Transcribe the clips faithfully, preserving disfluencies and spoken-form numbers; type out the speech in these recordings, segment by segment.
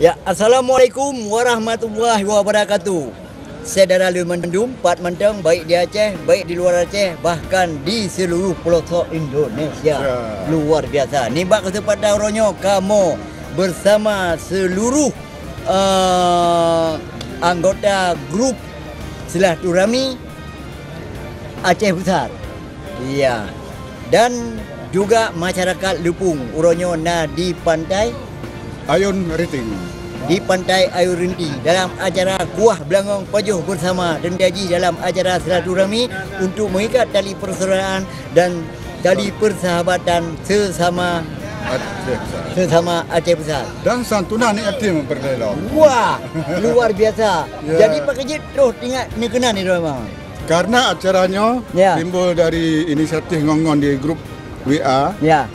Ya, assalamualaikum warahmatullahi wabarakatuh. Syedara lôn mandum, pat mantong, baik di Aceh, baik di luar Aceh, bahkan di seluruh pelosok Indonesia. Ya. Luar biasa. Nibak kesempatan uroe nyoe, kamoe bersama seluruh, eh, anggota grup silaturahmi Aceh Besar. Ya. Dan juga masyarakat Lupung uroe nyoe na di Pantai Ayun Rinting. Di Pantai Ayun Rinting dalam acara kuah beulangong pajoh bersama dan jih dalam acara silaturahmi untuk mengikat tali persaudaraan dan tali persahabatan sesama Aceh Besar. Sesama Aceh Besar. Dan santunan aneuk yatim peureulée lom. Wah, luar biasa. Ya. Jadi pakon jih troh teuingat neukeunan nyoe, Bang? Karena acara nyoe, ya, timbul dari inisiatif ngon-ngon di grup W A. Ya.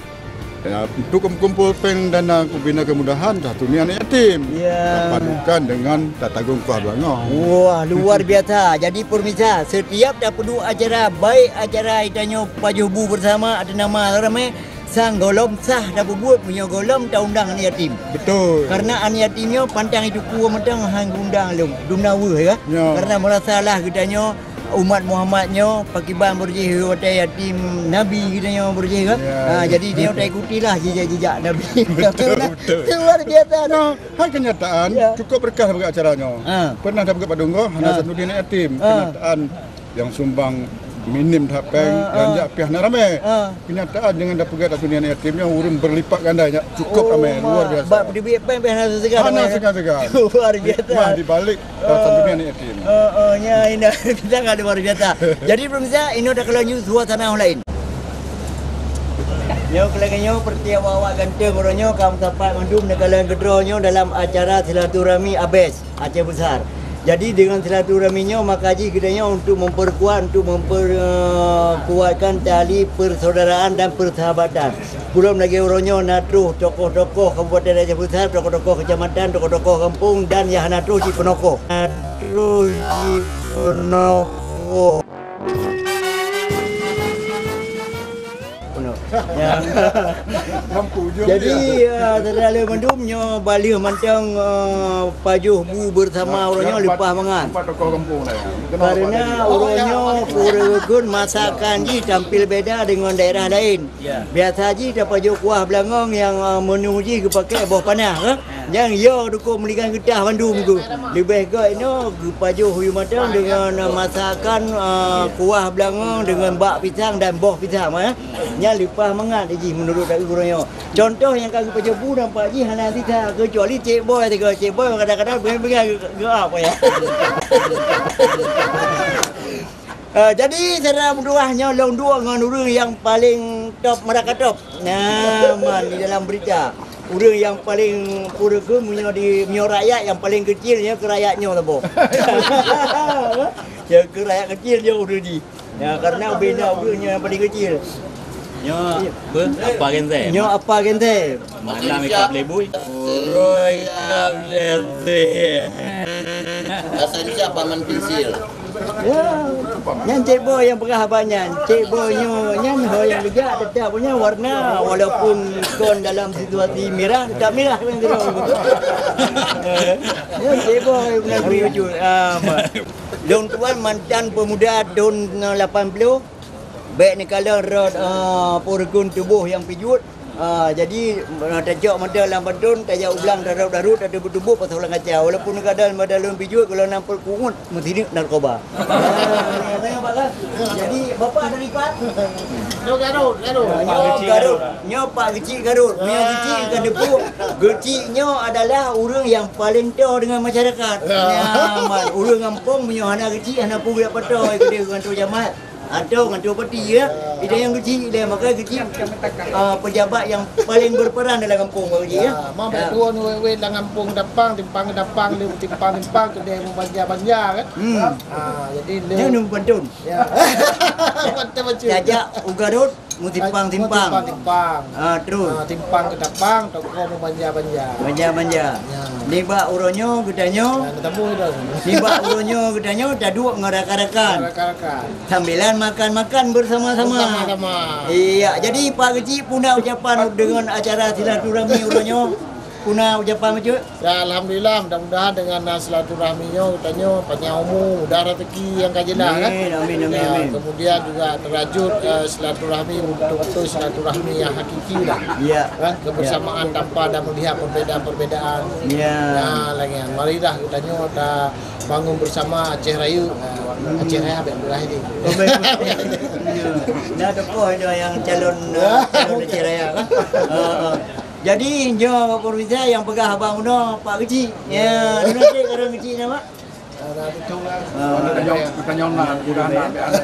Ya, untuk meukumpul péng dana kubina kemudahan, santunan aneuk yatim. Ya. Tapadukan dengan tatagong kuah beulangong. Wah, luar biasa. Jadi, pemirsa, setiap tapeuduek acara, baik acara geutanyoe pajoh bu bersama atau nama ramé, sang gohlom sah tapeubuet meunyoe gohlom taundang aneuk yatim. Betul. Karena aneuk yatim nyoe pantang jituku mantong han geuundang lom. Dumna weueh, ya. Ya. Karena merasa lah geutanyoe umat Muhammad nyoe pakriban beurjih watée yatim Nabi geutanyoe beurjih kan? Ya. Ha, jadi nyoe taikutilah jejak-jejak Nabi. Betul, betul. Luar biasa. Nah, hai kenyataan, ya, cukup berkah bagi acara nyoe. Ha. Pernah dapat padum goe, hana, ha, satu aneuk yatim. Ha. Kenyataan yang sumbang minim that péng, ha, dan, ha, jak piah na ramé. Ha. Kenyataan dengan dapat satu aneuk yatim nyoe ureuëng berlipat ganda nyak cukup ramé, luar biasa. Bak peuteubiet péng pih hana seugan. Hana seugan-seugan. Luar biasa. Hikmah di balik rasa dunia ni yatim. Oh, oh, nya indah. Kita kan luar biasa. Jadi, pemirsa, ini udah kalau nyu suasana yang lain. Nyoe keulagée nyoe, seperti awak-awak ganteng uroe nyoe, kaum sapat mandum neukalon keudroe nyoe dalam acara silaturahmi Abes Aceh Besar. Jadi, dengan silaturahmi nyoe, maka jih kita nyoe untuk memperkuat, untuk memper-, eh, kuatkan tali persaudaraan dan persahabatan. Ulôn lagée uroe nyoe na troh tokoh-tokoh Kabupaten Aceh Besar, tokoh-tokoh kecamatan, tokoh-tokoh gampông, dan nyang hana troh cit peunokoh. Na troh cit peunokoh. Peunoh. Ya. Mampu juga. Jadi, ya, saudara mandum nyoe baleuh mantong, eh, pajoh bu bersama uroe nyoe leupah mangat. Empat tokoh gampông lah, ya. Karena uroe nyoe ureuëng masakan jih tampil beda dengan daerah lain. Ya. Biasa jih tapajoh kuah beulangong nyang, ah, menu jih geupakai boh panah, eh. Nyang yo dukung meuligan geutah bandum tu. Leubeh gét inoe geupajoh uyu matang dengan, ah, masakan, ah, kuah beulangong dengan bak pisang dan boh pisang, eh. Nyan leupah mangat jih menurut gurée nyoe. Contoh nyang ka geupajoh bu nampak jih hana sisa, kecuali Cek Boy tiga. Cek Boy kadang-kadang bengai-bengai geu-, geu-, apa ya. Eh, jadi, saudara meutuah, nyoe lôn duek ngon ureuëng nyang paleng top meuraka top. Nah, man, di dalam berita. Ureuëng nyang paleng pura keu meunyoe di, meunyoe rakyat nyang paleng keucil nyoe keu rakyat nyoe saboh. Ya, keu rakyat keucil nyoe ureuëng jih. Ya, karena ubena ureuëng nyoe nyang paleng keucil. Nyoe, apa, apa genteng? Nyoe apa genteng? Malam ikap lebui. Uroi ikap lebui. Bahasa Indonesia paman pensil. Ya, nyan Cek Boy nyang peugah haba nyan. Cek Boy nyoe nyan ho nyang geujak teutap punya warna walaupun kon dalam situasi mirah tetap mirah kan kira. Ya, Cek Boy beuna geuyue jujur. Ah, ma-, lôn tuan mantan pemuda tahun lapan puluh. Bék neukalon rot, ah, peureukon tuboh nyang pijuet. Ah, jadi, ah, tacok mata lam panton, tajak u blang, tarot-tarot, tateubeut-teubeut pasal ureuëng kaca. Walaupun kadang mata lôn pijuet, kalau nampak kungut, meusineuk narkoba. Ah, tanya Pak kan? Jadi, Bapak dari Pak? Nyoe Garut, Garut. Ah, nyoe Garut. Nyoe Pak Geuchik Garut. Nyoe Geuchik ka deupok. Geuchik nyoe adalah ureuëng nyang paleng toh dengan masyarakat. Ya. Nyaman. Ureuëng gampông meunyoe hana geuchik, hana peue geujak patoe keudeh ngon toh jamat. Atau ngon toh peti, ya. Ida nyang geuchik, ida maka geuchik, ah, pejabat nyang paleng berperan dalam gampông, Pak Geuchik, ya. Ya, ma bék tuwo wét-wét lam gampông dapang, timpang dapang, lé timpang-timpang, keudeh meubanja-banja, kan? Hmm. Ah, jadi lé. Nyan nyoe pantun. Ya. Pantun baca. Tajak u Garut, meutimpang-timpang. Meutimpang-timpang. Ah, terus. Ah, timpang keu dapang, toko meubanja-banja. Banja-banja. Ya. Nibak uroe nyoe geutanyoe. Ya, geutanyoe. Nibak uroe nyoe geutanyoe taduek ngon rakan-rakan. Rakan-rakan. Sambilan makan-makan bersama-sama. Bersama-sama. Iya, jadi Pak Geuchik puna ucapan dengan acara silaturahmi uroe nyoe. Peue na ucapan bacut? Ya, alhamdulillah, mudah-mudahan dengan, ah, silaturahmi nyoe, geutanyoe panjang umu, mudah rezeki nyang ka jeulaih, kan? Amin, amin, amin, ya, amin. Kemudian juga terajut, eh, silaturahmi, betul-betul silaturahmi yang hakiki lah. Ya. Kan? Kebersamaan tanpa ada melihat perbedaan-perbedaan. Ya. Ya, lagi. Marilah geutanyoe ta bangun bersama Aceh Raya. Hmm. Aceh Raya baik murah ini. Oh, baik. Ya. Nah, tokoh ada yang calon, eh, calon Aceh Raya, kan? Ha, ha. Jadi, nyoe Pak Pemirsa nyang peugah abang unoe Pak Keuchik. Ya, unoe cit ureueng keuchik na, Pak? Ah, dah betul lah. Ah. Tanyong, tanyong na, udah na, ambil anak.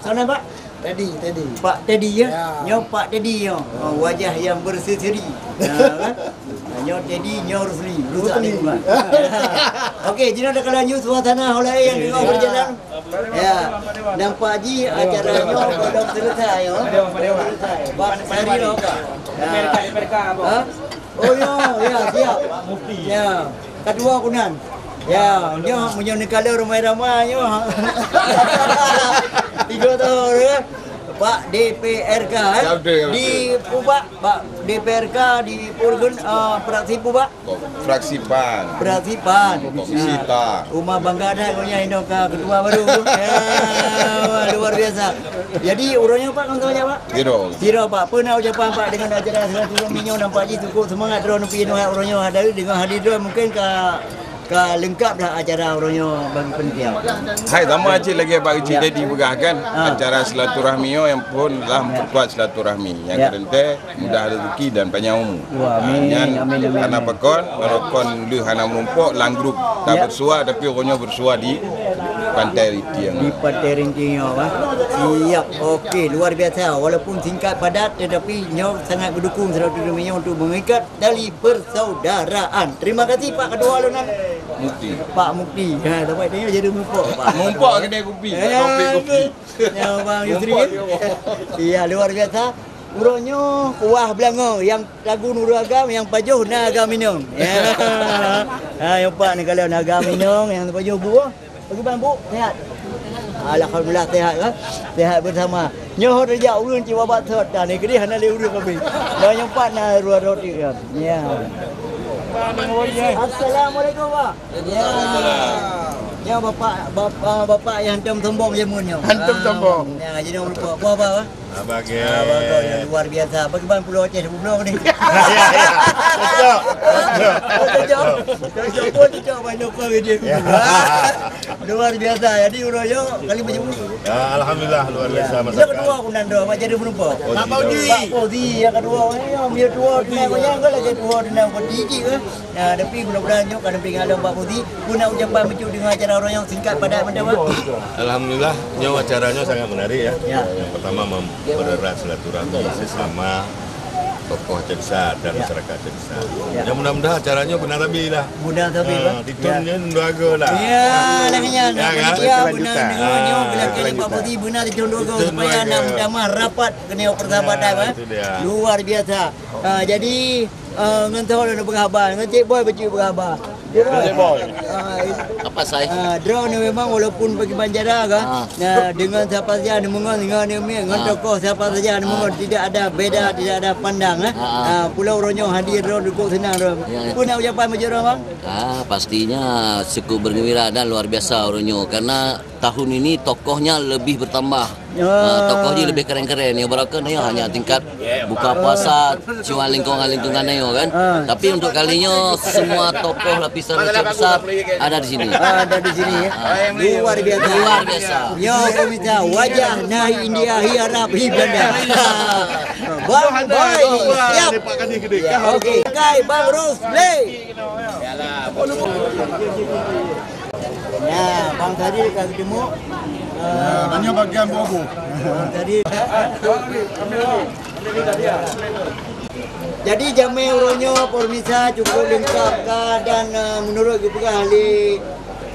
Sana, Pak? Teddy, Teddy. Pak Teddy, ya? Ya. Nyoe Pak Teddy, nyoe. Oh, wajah yang berseri-seri. Ya, kan? Nyoe Teddy, nyoe Rusli. Rusak lingkungan. Okey, jinoe dah kalau nyoe suasana holae yang tengah berjalan. Ya, nampak ji acara nyoe belum selesai, ya. Belum selesai. Bak sehari lo ka. Ya. Ha? Oh, ya, ya, siap. Ya, kedua kunan. Ya, nyoe meunyoe neukalon ramai-ramai nyoe. Tiga tahun, ya. Pak D P R K, eh. Ya, betul, ya, betul. Di Pubak, Pak D P R K di Purgen, eh, fraksi Pubak. Fraksi PAN. Fraksi PAN. Komisi, nah, ta. Uma bangga that gobnyan inong ka ketua baru. Ya, wah, luar biasa. Jadi, uroe nyoe, Pak, kantô nyoe, Pak? Sidroe. Sidroe, Pak. Peue na ucapan, Pak, dengan acara silaturahmi nyoe, nampak jih cukup semangat droe neupeunoh uroe nyoe. Dari dengan hadir droe mungkin ka, ka lengkap dah acara uroe nyoe bagi panitia. Hai, sama cit lagi Pak Keuchik, ya, tadi peugah kan, ha, acara silaturahmi nyoe nyang pun lah, ya, memperkuat silaturahmi. Nyang, ya, keudeueng teuh mudah rezeki dan panjang umu. Wah, amin, nyan amin, amin, hana amin. Pakon, walaupun lheueh hana meurumpok lam grup. Ka, ya, bersua, tapi uroe nyoe bersua di Pantai Rintieng. Di Pantai Rintieng, ya, Pak. Siap. Okey, luar biasa. Walaupun singkat padat, tetapi nyoe sangat mendukung silaturahmi nyoe untuk mengikat tali persaudaraan. Terima kasih, Pak Ketua Lunan. Mukti. Pak Mukti. Ha, sampai tanya jadi mupok, Pak. Mupok kedai kopi, eh, kopi, kopi. Ya, Bang Yusri. Mupok, ya, Bang. Iya, luar biasa. Uroe nyoe kuah beulangö, nyang lagu nuragam, nyang pajoh na agam inong. Ya. Ha, nyang pat ni kalau na agam inong, nyang pajoh buah. Bagaimana, Bu? Sehat? Alhamdulillah, sehat, kan? Sehat bersama. Nyoe ho teujak ureueng cit babah sot, dan keudeh hana lé ureueng kabeh. Dah nyang pat na dua roti, kan? Ya. Assalamualaikum, Pak. Ya. Ya, bapak, bapak, bapak yang hantom sombong jameun nyoe. Hantom sombong. Ya, jadi orang tua. Apa, apa, apa? Abang, ah, bagus, yang luar biasa. Bagaimana Pulau Aceh, Pulau ni? Ya, ya. Cocok. Oh, cocok. Cocok pun cocok, banyak kau dia. Ya. Luar biasa. Jadi, uroe nyoe kali macam ni. Ya, alhamdulillah, luar biasa, ya. Masyarakat. Yang kedua, aku nando, Pak jadi penumpang. Oh, Pak Fauzi. Pak Fauzi, yang kedua, yang dia tua, tenang, yang lagi tua, tenang, kau tinggi ke? Nah, tapi mudah-mudahan nyoe ka dampingan lom Pak Fauzi. Peue na ucapan bacut deungon acara uroe nyoe singkat padat mantap, Pak? Alhamdulillah, nyoe acara nyoe sangat menarik, ya. Ya. Yang pertama mem-, mempererat silaturahmi sesama tokoh Aceh Besar dan, ya, masyarakat Aceh Besar. Ya. Yang mudah-mudahan acara nyoe beuna sabe lah. Beuna sabe, ah, Pak. Di tahun, ya, nyoe dua go lah. Ya, lah nyan. Ya, kan? Ya, beuna. Kelanjutan. Nyoe, nyoe, ah, bila kali Pak Fauzi beuna di tahun dua go supaya, ah, na meutamah rapat keuneuk persahabatan, ah, Pak. Itu dia. Luar biasa. Ah, jadi, eh, ngon soe lôn peugah haba, ngon Cik Boy bacut peugah haba. Cik Boy. Ah, apa sai? Ah, droeneuh memang walaupun bagi banjara kan, ah, nah, dengan siapa saja neumeungon, dengan neumiet, ngon, ah, tokoh siapa saja neumeungon, ah, tidak ada beda, ah, tidak ada pandang, eh. Ah, ah. Ah, pulau uroe nyoe hadir droe dukung senang droe. Ya, ya. Peue na ucapan bacut droe, Bang? Ah, pastinya cukup bergembira dan luar biasa uroe nyoe karena tahun ini tokohnya lebih bertambah. Ya. Ah, tokoh jih lebih keren-keren. Yang berakon ni hanya tingkat buka puasa, cuma lingkungan-lingkungan ni kan. Ah. Tapi untuk kalinya semua tokoh lapisan Aceh Besar ada di sini. Ah, ada di sini, ya. Ah. Luar biasa. Luar biasa. Ya, pemirsa, wajah nahi India, hi Arab, hi Belanda. Bang Boy, siap. Ya, okey. Kai Bang Rusli. Nah, Bang Sadil ka geujemuk. Ah, tanya bagian bobo. Bang Sadil. Jadi, jamé uroe nyoe, pemirsa, cukup lengkap ka dan, ah, menurut geupeugah lé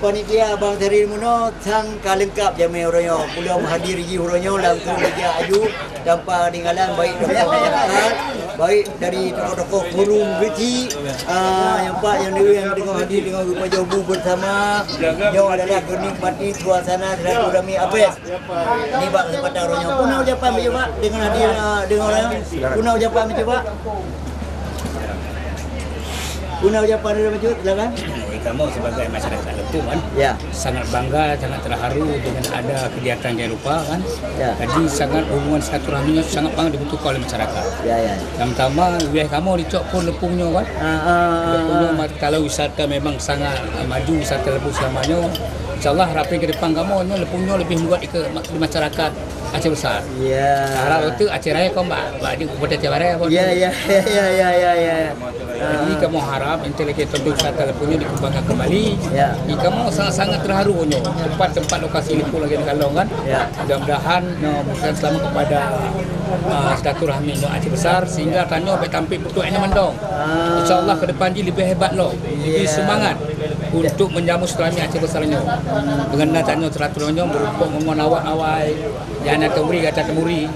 panitia Bang Sadil meunoe, sang ka lengkap jamé uroe nyoe. Ulôn hadir jih uroe nyoe langsung lagèe aju. Tanpa ketinggalan, baik tokoh masyarakat, baik dari tokoh-tokoh forum keuchik, ah, nyang pat nyang deuh nyang teungoh hadir teungoh geupajoh bu bersama. Nyoe adalah geunikmati suasana silaturahmi abes. Nibak kesempatan uroe nyoe. Peue na ucapan bacut, Pak, dengan hadir, ah, dengan uroe nyoe? Peue na ucapan bacut, Pak? Guna ucapan dari Bacut, silakan. Bagi kamoe sebagai masyarakat Leupung kan, Ya. sangat bangga, sangat terharu dengan ada kegiatan yang rupa kan. Ya. Jadi sangat hubungan silaturahmi sangat banget dibutuhkan oleh masyarakat. Ya, ya. Yang pertama, wilayah kamoe dicok pun Leupung nyoe kan. Ah, ah, ah, Leupung nyoe ah. mat-, kalau wisata memang sangat, ah, maju wisata Leupung selama nyoe. InsyaAllah rapi ke depan kamoe nyoe Leupung nyoe lebih menguat ke ma-, di masyarakat Aceh Besar. Ya. Harap betul Aceh Raya kau mbak, mbak di Kabupaten Aceh Barat apa Ya, tu? ya, ya, ya, ya, ya, ya. Jadi Ah. kamoe harap intelektual wisata Leupung nyoe dikembangkan kembali. Ya. Di kamoe sangat-sangat terharu nyoe. Tempat-tempat lokasi Leupung lagi dikalong kan. Ya. Mudah-mudahan nyoe bukan selama kepada ah, silaturahmi nyoe Aceh Besar sehingga tanyoe bek tampil betul ini mendong. Ah. InsyaAllah ke depan ji lebih hebat loh. Lebih Ya. semangat untuk menjamu silaturahmi Aceh Besar nyoe. Dengan na tanyoe silaturahmi nyoe berumpok ngon awak awai. Yang na temuri kata temuri.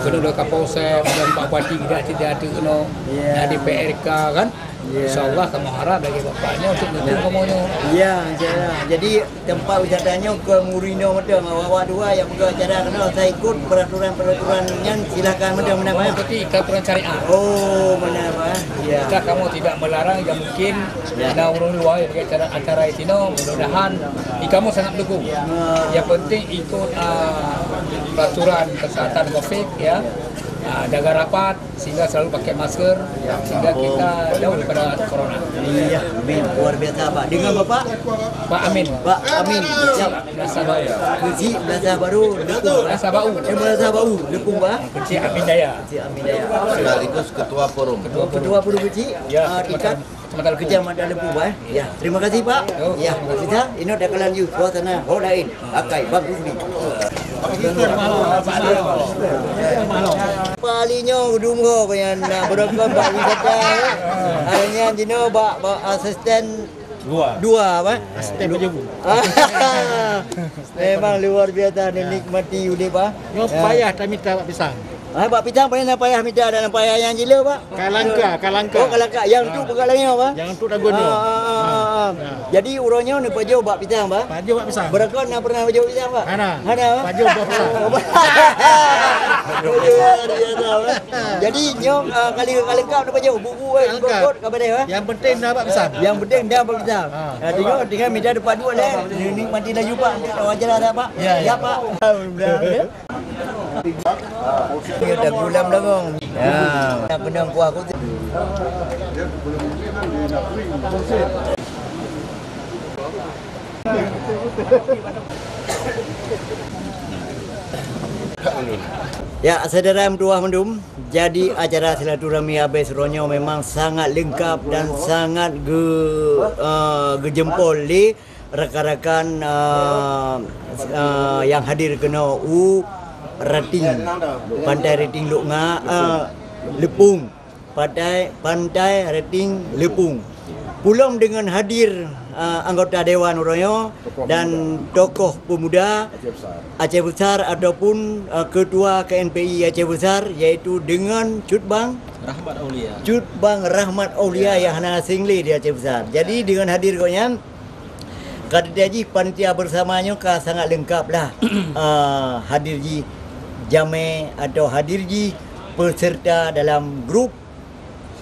Kena dua Kapolsek, dan Pak Bupati kita tidak ada kena. Ya. Dari P R K kan. Ya. InsyaAllah kamoe harap lagi bapak nyoe untuk dukung kamoe nyoe. Ya, insyaAllah. Jadi tempat wisata nyoe ke Murino mantong, awak-awak dua yang peugah acara kena saya ikut peraturan-peraturan nyan silakan mantong mana Pak. Mengikuti peraturan syariat. Oh, mana Pak? Ya. Kita kamoe tidak melarang yang mungkin Ya. ada orang luar yang bagi acara, acara di sini, mudah-mudahan di kamoe sangat mendukung. Ya. Yang penting ikut ah, peraturan kesehatan covid ya. Ah, jaga rapat sehingga selalu pakai masker sehingga kita jauh daripada corona. Iya, amin. Luar biasa Pak. Dengan Bapak? Pak Amin. Pak Amin. Siap. Meunasah Baru. Keuchik Meunasah Baru, Leupung. Meunasah Baru. Eh, Meunasah Baru, Leupung Pak. Keuchik Amin Jaya. Keuchik Amin Jaya. Sekaligus Ketua Forum. Ketua Forum Keuchik. Ya, Ah, tingkat Kecamatan Leupung. Kecamatan Leupung, Pak, eh? Ya, terima kasih, Pak. Ya, terima kasih. Kita, ini dah kelan you suasana ho lain. Akai, Bang Rusli. Paling nyoe dum ho yang nak berapa Pak wisata, eh? Hanya jino bak, bak asisten Dua. Dua, apa? Asisten penjaga. Memang luar biasa ni nikmati udip, ah. Nyoe Ya. payah tamita bak pisang. Ah, bak pisang paling nak payah mita dan payah yang jila, Pak. Kalangka, kalangka. Oh, kalangka. Yang tu Ah. peugah lain, apa? Yang tu dagun Ah, nyoe. ah, ah, ah, ah. Ah. Jadi uroe nyoe ni pajoh bak pisang, Pak. Pajoh bak pisang. Berakon nak pernah pajoh pisang, Pak? Hana. Hana, Pak? Pajoh bak pisang. Luar biasa, Pak. Jadi nyoe ah, kali kalangka ni pajoh buku eh, Kalangka. Buku ka badai, Pak. Yang penting dah bak pisang. Yang penting dah bak pisang. Ah. Ah, tinggal tinggal mita dapat duit leh. Ni nikmati laju, Pak. Tahu aja lah, Pak. Ya, ya. Ya, Pak. Dia dah gulam dah, Bang. Ya, nak kena kuah aku tu. Ya, saudara meutuah mandum. Jadi acara silaturahmi Abes uroe nyoe memang sangat lengkap dan sangat ge, eh, geujempol lé rakan-rakan, eh, eh, yang hadir keunoe u Rating, Pantai Rating Luk Nga, eh, Leupung, Pantai, Pantai Rating Leupung. Pulom dengan hadir, eh, anggota dewan uroe nyoe dan tokoh pemuda Aceh Besar ataupun, eh, ketua K N P I Aceh Besar, yaitu dengan Cut Bang Rahmat Aulia. Cut Bang Rahmat Aulia Ya. yang hana asing lé di Aceh Besar. Jadi dengan hadir gobnyan, ka teuntèe jih panitia bersama nyoe ka sangat lengkap lah. Ah, hadir jih jamé atau hadir jih peserta dalam grup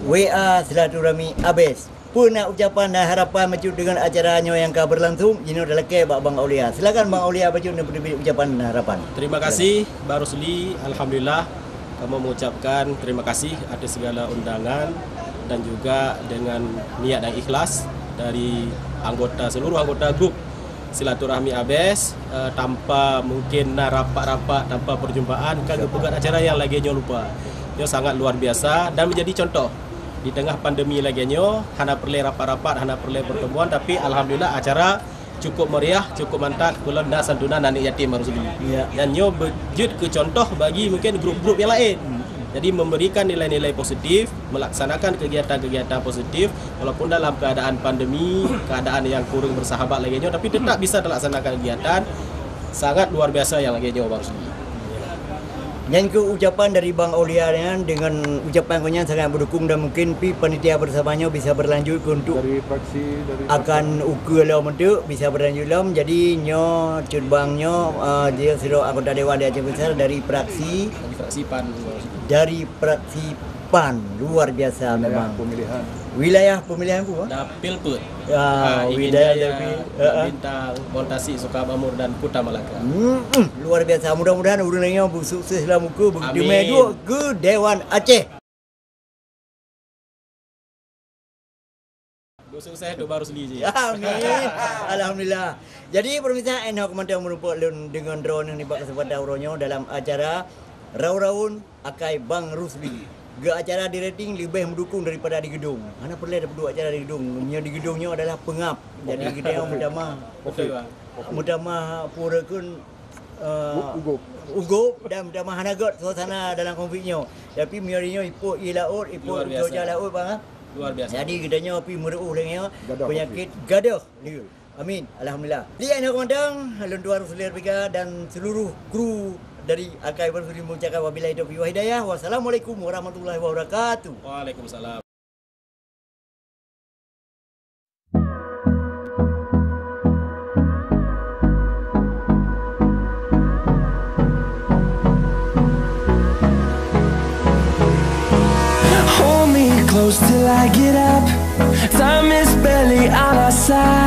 W A silaturahmi Abes. Peue na ucapan dan harapan bacut dengan acara nyoe nyang ka berlangsung, jinoe talakèe bak Bang Aulia. Silakan Bang Aulia bacut neupeuteubiet ucapan dan harapan. Terima kasih, Bang Rusli. Alhamdulillah, kamoe mengucapkan terima kasih atas segala undangan dan juga dengan niat yang ikhlas dari anggota, seluruh anggota grup silaturahmi Abes, eh, tanpa mungkin na rapat-rapat, tanpa perjumpaan, ka geupeugöt acara nyang lagèe nyoe rupa. Nyoe sangat luar biasa dan menjadi contoh. Di tengah pandemi lagèe nyoe, hana peureulèe rapat-rapat, hana peureulèe pertemuan, tapi alhamdulillah acara cukup meriah, cukup mantap, keu lôn na santunan aneuk yatim baru sendiri. Ya. Dan nyoe beujeuet keu contoh bagi mungkin grup-grup yang lain. Jadi memberikan nilai-nilai positif, melaksanakan kegiatan-kegiatan positif, walaupun dalam keadaan pandemi, keadaan yang kurang bersahabat lagèe nyoe, tapi tetap bisa terlaksanakan kegiatan, sangat luar biasa yang lagèe nyoe baru sendiri. Nyan keuh ucapan dari Bang Aulia nyan, dengan ucapan gobnyan sangat mendukung dan mungkin pi panitia bersama nyoe bisa berlanjut untuk Dari fraksi, dari akan ukeue lom untuk bisa berlanjut lom. Jadi nyoe Cut Bang nyoe, eh, dia sidroe anggota dewan di Aceh Besar dari fraksi Dari fraksi PAN. Dari praksi PAN, luar biasa. Wilayah memang pemilihan. Wilayah pemilihan apa? Dapil Peuet. Ya, ah, wilayah Dapil, ah, Bintang, Bontasi, Sukamakmur dan Kota Malaka. Hmm, luar biasa. Mudah-mudahan ureueng nyoe beusukses lam uku, begitu. Amin. Maju ke Dewan Aceh. Beusukses tu baru seli je. Amin. Alhamdulillah. Jadi, pemirsa, eh, nyoe keumantong meurumpok lôn deungon droeneuh nibak kesempatan uroe nyoe dalam acara Raun-Raun Akai Bang Rusli. Geu acara di Reading leubeh meudukung daripada di Geudong. Hana peureulée tapeuduek acara di Geudong. Nyoe di Geudong nyoe adalah peungab. Jadi, kita yang meutamah. Betul, Bang. Meutamah pura kun, eh, U-, ugob. Ugob dan meutamah hana gét suasana dalam konflik nyoe. Tapi meunyoe nyoe ipok ie laôt, ipok cuaca laôt, Bang, ah. Luar biasa. Jadi, kita nyoe pi meureuuh lagi nyoe. Gadoh penyakit gadoh. Amin. Alhamdulillah. Di akhir keumantong, lôn tuan Rusli Arifika dan seluruh kru dari Akai Bang Rusli mengucapkan wabillahi taufiq wal hidayah. Wassalamualaikum warahmatullahi wabarakatuh. Waalaikumsalam. Hold me close till I get up. Time is barely on our side.